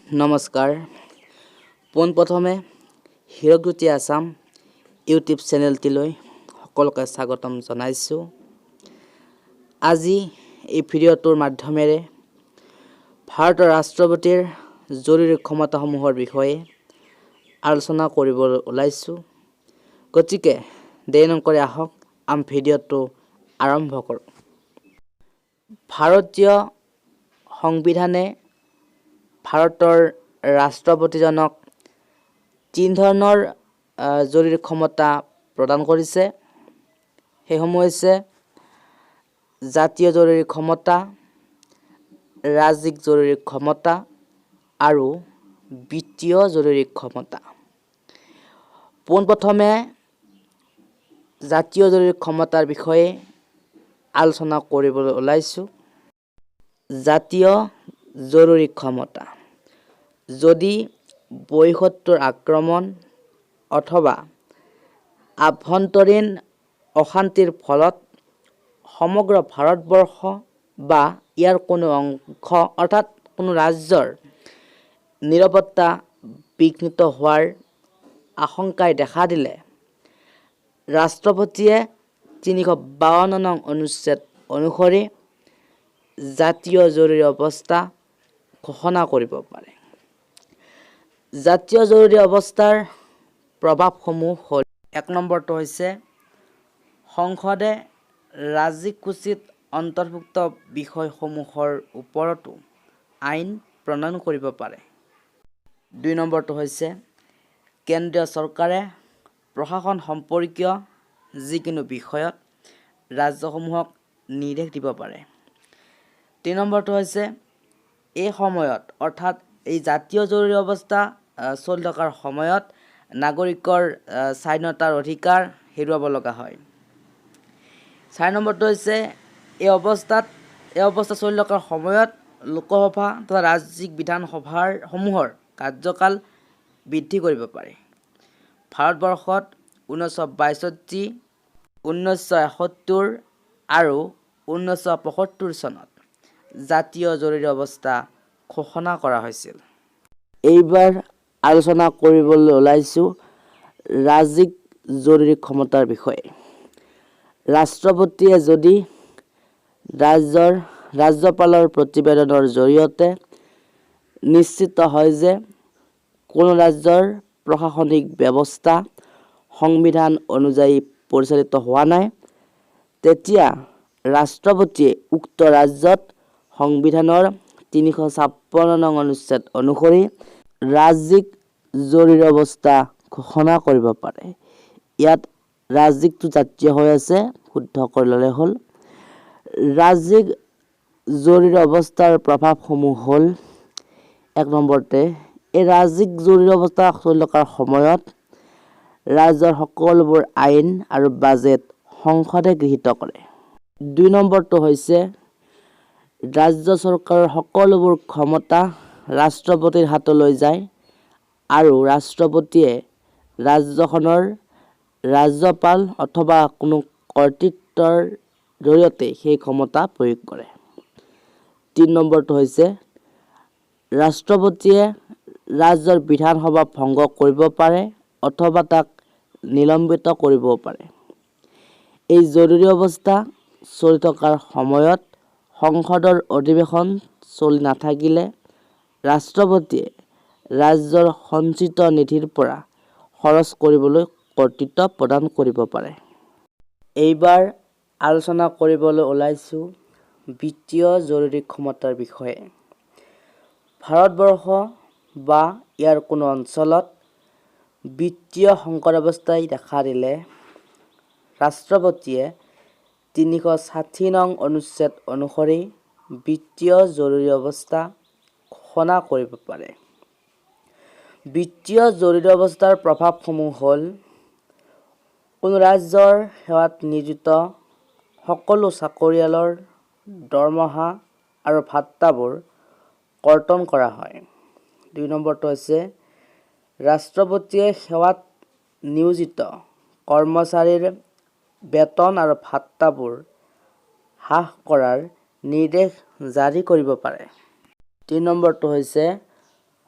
নমস্কাৰ। পোনপ্ৰথমে হীৰকজ্যোতি আছাম ইউটিউব চেনেলটিলৈ সকলোকে স্বাগতম জনাইছোঁ। আজি এই ভিডিঅ'টোৰ মাধ্যমেৰে ভাৰতৰ ৰাষ্ট্ৰপতিৰ জৰুৰী ক্ষমতাসমূহৰ বিষয়ে আলোচনা কৰিবলৈ ওলাইছোঁ। গতিকে দেৰি নকৰি আহক, আমি ভিডিঅ'টো আৰম্ভ কৰোঁ। ভাৰতীয় সংবিধানে ভাৰতৰ ৰাষ্ট্ৰপতিজনক তিনি ধৰণৰ জৰুৰী ক্ষমতা প্ৰদান কৰিছে। সেইসমূহ হৈছে জাতীয় জৰুৰী ক্ষমতা, ৰাজ্যিক জৰুৰী ক্ষমতা আৰু বিত্তীয় জৰুৰী ক্ষমতা। পোনপ্ৰথমে জাতীয় জৰুৰী ক্ষমতাৰ বিষয়ে আলোচনা কৰিবলৈ ওলাইছোঁ। জাতীয় জৰুৰী ক্ষমতা: যদি বহিঃশত্ৰুৰ আক্ৰমণ অথবা আভ্যন্তৰীণ অশান্তিৰ ফলত সমগ্ৰ ভাৰতবৰ্ষ বা ইয়াৰ কোনো অংশ, অৰ্থাৎ কোনো ৰাজ্যৰ নিৰাপত্তা বিঘ্নিত হোৱাৰ আশংকাই দেখা দিলে, ৰাষ্ট্ৰপতিয়ে 352 নং অনুচ্ছেদ অনুসৰি জাতীয় জৰুৰী অৱস্থা ঘোষণা কৰিব পাৰে। জাতীয় জৰুৰী অৱস্থাৰ প্ৰভাৱসমূহ হ'ল, এক নম্বৰটো হৈছে সংসদে ৰাজ্যিক সূচীত অন্তৰ্ভুক্ত বিষয়সমূহৰ ওপৰতো আইন প্ৰণয়ন কৰিব পাৰে। দুই নম্বৰটো হৈছে কেন্দ্ৰীয় চৰকাৰে প্ৰশাসন সম্পৰ্কীয় যিকোনো বিষয়ত ৰাজ্যসমূহক নিৰ্দেশ দিব পাৰে। তিনি নম্বৰটো হৈছে এই সময়ত, অৰ্থাৎ এই জাতীয় জৰুৰী অৱস্থা চলি থকাৰ সময়ত নাগৰিকৰ স্বাধীনতাৰ অধিকাৰ হেৰুৱাব লগা হয়। চাৰি নম্বৰটো হৈছে এই অৱস্থা চলি থকাৰ সময়ত লোকসভা তথা ৰাজ্যিক বিধানসভাৰ সমূহৰ কাৰ্যকাল বৃদ্ধি কৰিব পাৰে। ভাৰতবৰ্ষত 1962, 1971 আৰু 1975 চনত জাতীয় জৰুৰী অৱস্থা ঘোষণা কৰা হৈছিল। এইবাৰ আলোচনা কৰিবলৈ ওলাইছোঁ ৰাজ্যিক জৰুৰী ক্ষমতাৰ বিষয়ে। ৰাষ্ট্ৰপতিয়ে যদি ৰাজ্যৰ ৰাজ্যপালৰ প্ৰতিবেদনৰ জৰিয়তে নিশ্চিত হয় যে কোনো ৰাজ্যৰ প্ৰশাসনিক ব্যৱস্থা সংবিধান অনুযায়ী পৰিচালিত হোৱা নাই, তেতিয়া ৰাষ্ট্ৰপতিয়ে উক্ত ৰাজ্যত সংবিধানৰ 356 নং অনুচ্ছেদ অনুসৰি ৰাজ্যিক জৰুৰী অৱস্থা ঘোষণা কৰিব পাৰে। ইয়াত ৰাজ্যিকটো জাতীয় হৈ আছে, শুদ্ধ কৰি ল'লে হ'ল। ৰাজ্যিক জৰুৰী অৱস্থাৰ প্ৰভাৱসমূহ হ'ল, এক নম্বৰতে এই ৰাজ্যিক জৰুৰী অৱস্থা চলি থকাৰ সময়ত ৰাজ্যৰ সকলোবোৰ আইন আৰু বাজেট সংসদে গৃহীত কৰে। দুই নম্বৰটো হৈছে ৰাজ্য চৰকাৰৰ সকলোবোৰ ক্ষমতা ৰাষ্ট্ৰপতিৰ হাতলৈ যায় আৰু ৰাষ্ট্ৰপতিয়ে ৰাজ্যখনৰ ৰাজ্যপাল অথবা কোনো কৰ্তৃত্বৰ জৰিয়তে সেই ক্ষমতা প্ৰয়োগ কৰে। তিনি নম্বৰটো হৈছে ৰাষ্ট্ৰপতিয়ে ৰাজ্যৰ বিধানসভা ভংগ কৰিব পাৰে অথবা তাক নিলম্বিত কৰিবও পাৰে। এই জৰুৰী অৱস্থা চলি থকাৰ সময়ত সংসদৰ অধিৱেশন চলি নাথাকিলে ৰাষ্ট্ৰপতিয়ে ৰাজ্যৰ সঞ্চিত নিধিৰ পৰা খৰচ কৰিবলৈ কৰ্তৃত্ব প্ৰদান কৰিব পাৰে। এইবাৰ আলোচনা কৰিবলৈ ওলাইছোঁ বিত্তীয় জৰুৰী ক্ষমতাৰ বিষয়ে। ভাৰতবৰ্ষ বা ইয়াৰ কোনো অঞ্চলত বিত্তীয় সংকটাৱস্থাই দেখা দিলে ৰাষ্ট্ৰপতিয়ে 360 নং অনুচ্ছেদ অনুসৰি বিত্তীয় জৰুৰী অৱস্থা ঘোষণা কৰিব পাৰে। বিত্তীয় জৰুৰী অৱস্থাৰ প্ৰভাৱসমূহ হ'ল, কোনো ৰাজ্যৰ সেৱাত নিয়োজিত সকলো চাকৰিয়ালৰ দৰমহা আৰু ভাট্টাবোৰ কৰ্তন কৰা হয়। দুই নম্বৰটো হৈছে ৰাষ্ট্ৰপতিয়ে সেৱাত নিয়োজিত কৰ্মচাৰীৰ বেতন আৰু ভাট্টাবোৰ হ্ৰাস কৰাৰ নিৰ্দেশ জাৰি কৰিব পাৰে। তিনি নম্বৰটো হৈছে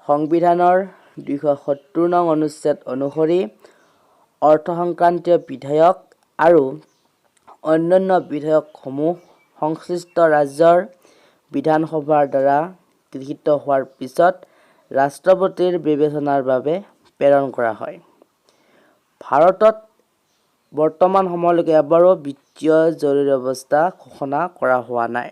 সংবিধানৰ 270 নং অনুচ্ছেদ অনুসৰি অৰ্থ সংক্ৰান্তীয় বিধেয়ক আৰু অন্যান্য বিধেয়কসমূহ সংশ্লিষ্ট ৰাজ্যৰ বিধানসভাৰ দ্বাৰা গৃহীত হোৱাৰ পিছত ৰাষ্ট্ৰপতিৰ বিবেচনাৰ বাবে প্ৰেৰণ কৰা হয়। ভাৰতত বৰ্তমান সময়লৈকে এবাৰো বিত্তীয় জৰুৰী অৱস্থা ঘোষণা কৰা হোৱা নাই।